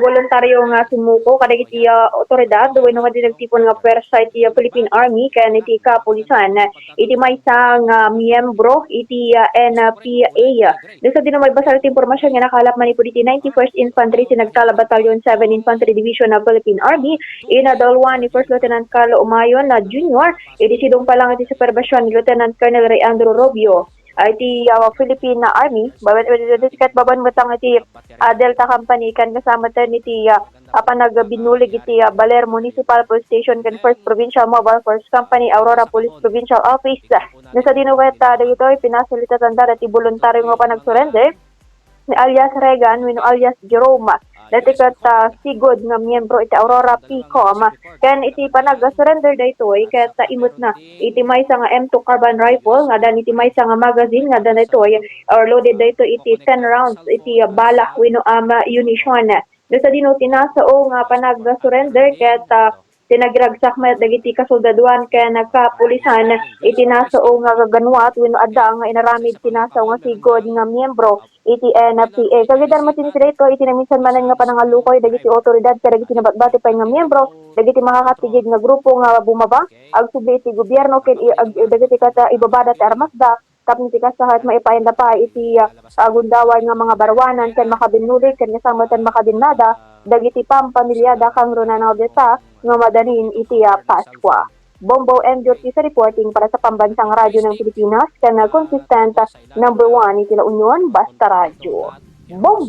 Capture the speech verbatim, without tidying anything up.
Voluntaryo nga sumuko kadagiti ah, otoridad wenno nga di nagtipon nga puwersa iti ah, Philippine Army ken iti kapulisan iti maysa nga miyembro iti ah, N P A. Dagiti dino maibasar iti impormasyon nga nakalap manipud iti ninety-first Infantry Sinagkala Battalion, seven Infantry Division of Philippine Army, ina dalwan ni First Lieutenant Carlo Umayon na Junior, iti sidong pa lang iti supervision ni Lieutenant Colonel Ray Andrew Rubio, ah, iti ah, Philippine Army, baban, ket baban met lang iti ah, Delta Company, ken kasama ten iti ah, ah, panagbinulig iti ah, Baler Municipal Police Station ken First Provincial Mobile Force Company, Aurora Police Provincial Office. Nasa dino ket ah, dagitoy pinasilitatan da iti voluntaryo nga panagsurrender ni alias Regan wenno alias Jerome. Dati ket ah, sigud nga miyembro iti Aurora P COM. Ken iti panagsurrender daytoy ket ah, imutna iti maysa nga M two carbine rifle nga adan iti maysa nga magazine nga adan daytoy or loaded daytoy iti ten rounds iti ah, bala wenno ammunition. Nasa dino ti nasao nga panagsurrender ket ah, ti nagragsak met dagiti kasoldaduan ken kapulisan iti nasao nga gaganuat wenno adda nga inaramid ti nasao nga sigud nga miyembro iti N P A. Kagidar met iti daytoy iti naminsan manen nga panangallukoy dagiti otoridad kadagiti nabatbati pay nga miyembro dagiti makakatigid nga grupo nga bumaba agsubli iti gobierno ken i- ag- dagiti kata ibabada ti armasda tapno ti kasta ket maipayanda pay iti ah, gundaway nga mga baruanan ken makabinnulig ken kasama ten makabinnada dagiti pampamilyada kangrunan nga deta nga madanin iti ah, Paskua. Bombo M. Ortiz reporting para sa Pambansang Radyo ng Pilipinas ken ah, consistent ah, number one iti La Union, Basta Radyo. Bombo!